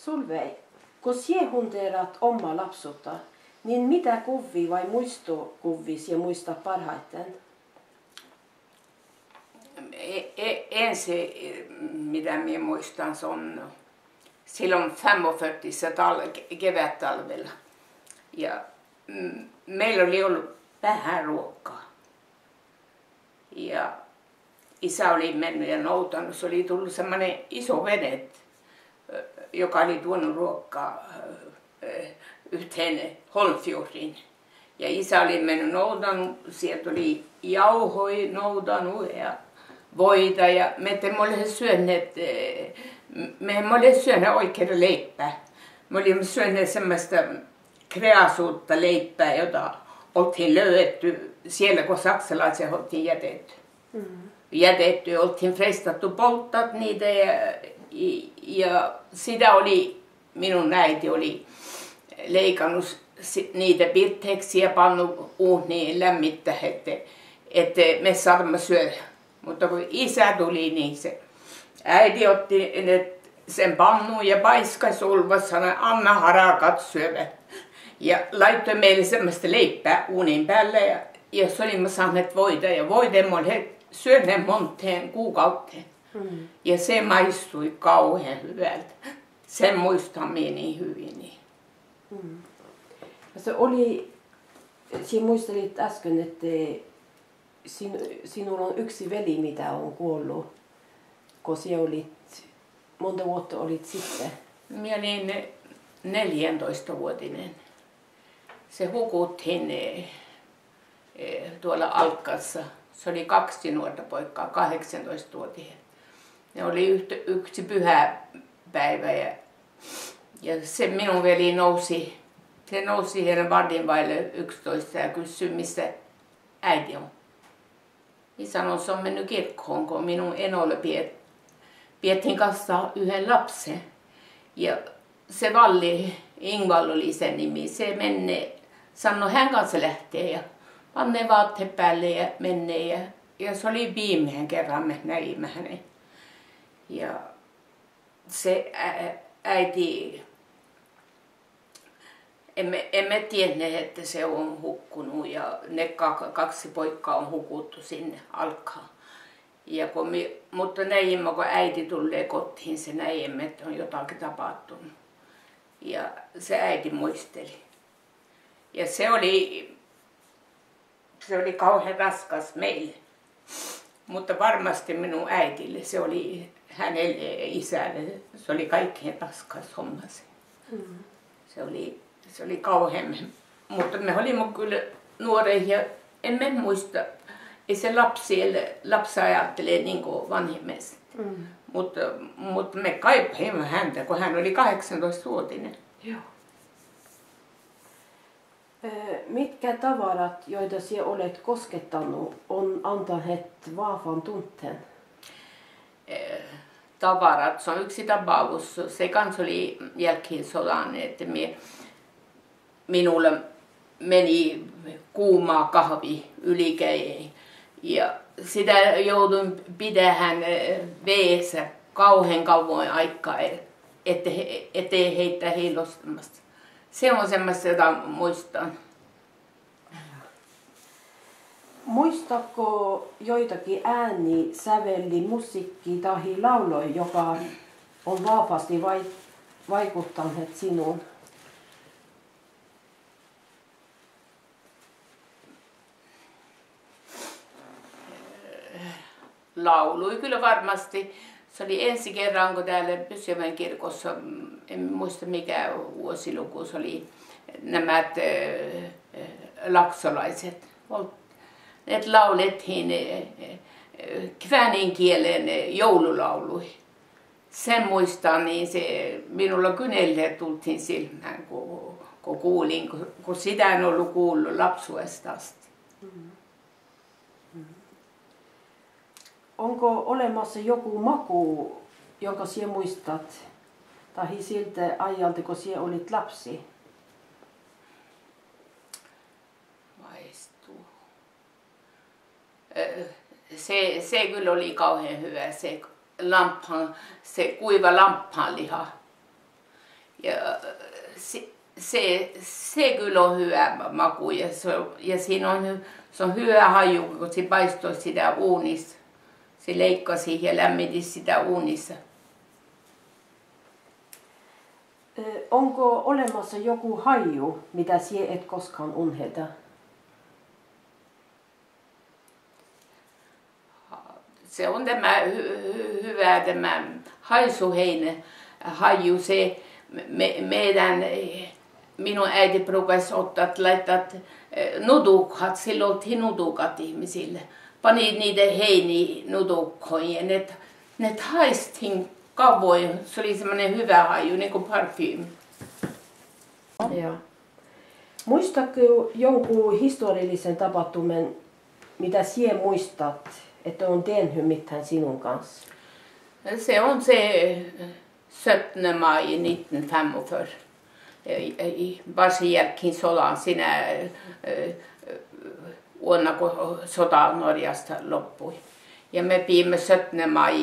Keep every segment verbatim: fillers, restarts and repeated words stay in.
Solveig, go siehunder omma lapsuhta, niin mii guvvi vai muitokuvvi sie muistat parhaiten? E-, e-, ensi, e, mii muistan, se on silloin femogfyrtiossa tal-, kevättalvella. Ja, mm, meillä oli ollut vähän ruokaa. Ja isä oli mennyt ja noutanut, se oli tullut semmoinen iso vene, joka oli tuonut ruokaa, eh, Holmfjordiin. Ja isä oli mennyt noutanut, sieltä oli jauhoja noutanut ja voita ja me emme ole syöneet, eh, me emme ole syöneet oikein leipää. Me olimme syöneet semmoista kreasuutta leipää, jota oltiin löydetty siellä, kun saksalaiset oltiin jätetty. Mm. Jätetty, oltiin freistattu polttaa niitä ja, ja sitä oli, minun äiti oli leikannut si-, niitä pirtteeksi ja pannut uuniin lämmittää, että, että me saamme syödä. Mutta kun isä tuli, niin se äiti otti ne, sen pannun ja paiskasi ulos, sanoi: "Anna harakat syövät." Ja laittoi meille semmoista leipää uunin päälle ja, ja se olimme saaneet voita ja voita emme ole syöneet moneen kuukauteen. Mm. Ja se maistui kauhean hyvältä. Sen muistan minä niin hyvin. Niin. Mm. Ja se oli, sinä muistelit äsken, että sin-, sinulla on yksi veli, mitä on kuollut, kun sinä olit, monta vuotta olit sitten? Minä olin neljäntoistavuotinen. Se hukuttiin, eh, eh, tuolla Alkkassa. Se oli kaksi nuorta poikaa, kahdeksantoistavuotiaat. Ne oli yhtä, yksi pyhäpäivä ja, ja se minun veli nousi, se nousi siihen vartin vaille yksitoista ja kysyi, missä äiti on. Minä sanoin, se on mennyt kirkkoon, kun minun enolle pie-, piettiin kanssa yhden lapsen. Ja se Valli, Ingvall oli sen nimi, se mennee, sanoo, hän kanssa lähtee ja pannee vaatteet päälle ja mennee. Ja, ja se oli viimeisen kerran me näimme hänet. Ja se ä-, äiti Emme, emme tienneet, että se on hukkunut ja ne ka-, kaksi poikaa on hukuttu sinne Alkkaan. Ja kun mi-, mutta näimme, kun äiti tulee kotiin, se näimme, että on jotakin tapahtunut. Ja se äiti muisteli. Ja se oli Se oli kauhean raskas meille. Mutta varmasti minun äidille, se oli hänelle ja isälle, se oli kaikkein raskas homma se. Mm. Se oli, se oli kauhean, mutta me olimme kyllä nuoret ja emme muista. Ei se lapsi, lapsi ajattele niin kuin vanhemmista. Mm. Mutta, mutta me kaipaimme häntä, kun hän oli kahdeksantoistavuotinen. Joo. Eh, mitkä tavarat, joita sie olet koskettanut, on antaneet vahvan tunteen? Eh, tavarat, se on yksi tapaus. Se kans oli jälkeen sodan, että mi-, minulla meni kuuma kahvi ylikäi. Ja sitä jouduin pitämään, eh, veestä kauhean kauan aikaa, ettei, ettei heitä hilostamassa. Se on semmoista, jota muistan. Muistatko joitakin ääniä, säveliä, musiikkia tai lauluja, joka on vahvasti vai-, vaikuttanut sinuun? Laului kyllä varmasti. Se oli ensi kerran, kun täällä Pyssöjoen kirkossa, mm, en muista mikä vuosiluku se oli, nämä, eh, eh, laksolaiset. Ol-, ne laulettiin, eh, eh, kveanin kielen, eh, joululaului. Sen muistan, niin se, minulla kynelleet tultiin silmään, kun, kun kuulin, kun, kun sitä en ollut kuullut lapsuudesta asti. Mm. Onko olemassa joku maku, jonka sie muistat, tahi siltä ajalta, kun sie olit lapsi? Maistuu. Ö, se, se kyllä oli kauhean hyvä, se lampaan, se kuiva lampaanliha. Ja se, se, se kylä on hyvä maku ja se, ja sin on, se on hyvä haju, go si paistoi sidä uunis. Si leikkasi ja lämmitis sidä uunis. Ö, onko olemassa joku haju, mitä sie et koskaan unheta? Se on tämä hy-, hy-, hyvä tämä haisuheinä haju, se me-, meidän, eh, minun äiti brukas ottaa, laittaa, eh, nutukhat, silloin oltiin nutukat ihmisille. Pani niitä heiniä nutukkoihin ja ne, ne haistiin kavoi. Se oli semmoinen hyvä haju, niin kuin parfymi. Joo. Muistatko jonkun historiallisen tapahtuman, mitä sie muistat, että on tehnyt mitään sinun kanssa? Se on se sjuttonde maj nitten femogfyrti. I, i, varsin jälkeen sodan sinä, eh, vuonna, kun sota Norjassa loppui. Ja me pidimme sjuttonde maj,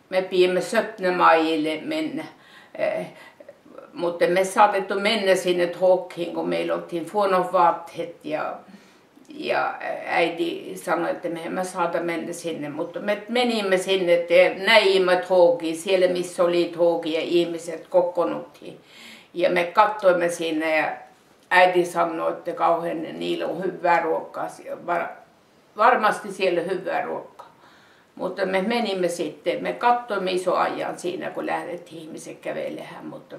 me pidimme sjuttonde majille mennä. Eh, mutta me saatettu mennä sinne Tokioon, kun meillä oltiin huonot vaatteet ja, ja äiti sanoi, että me emme saata mennä sinne, mutta me menimme sinne, että näimme Tokio, siellä missä oli Tokio ja ihmiset kokoonnuttiin. Ja me katsoimme sinne ja äiti sanoi, että kauhean niillä on hyvää ruokaa, var-, varmasti siellä on hyvää ruokaa. Mutta me menimme sitten, me katsoimme iso ajan siinä, kun lähdettiin ihmiset kävelemään, mutta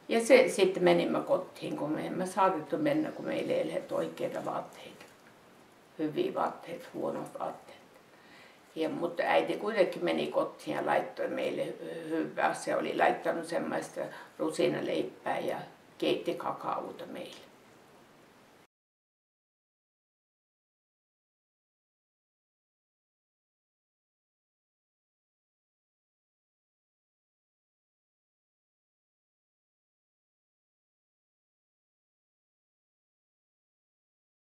ja se, sitten menimme kotiin, kun me emme saatettu mennä, kun meillä ei ole oikeita vaatteita. Hyviä vaatteita, huonot vaatteet. Ja, mutta äiti kuitenkin meni kotiin ja laittoi meille hy-, hyvää. Se oli laittanut semmoista rusinaleipää ja keitti kakaota meille.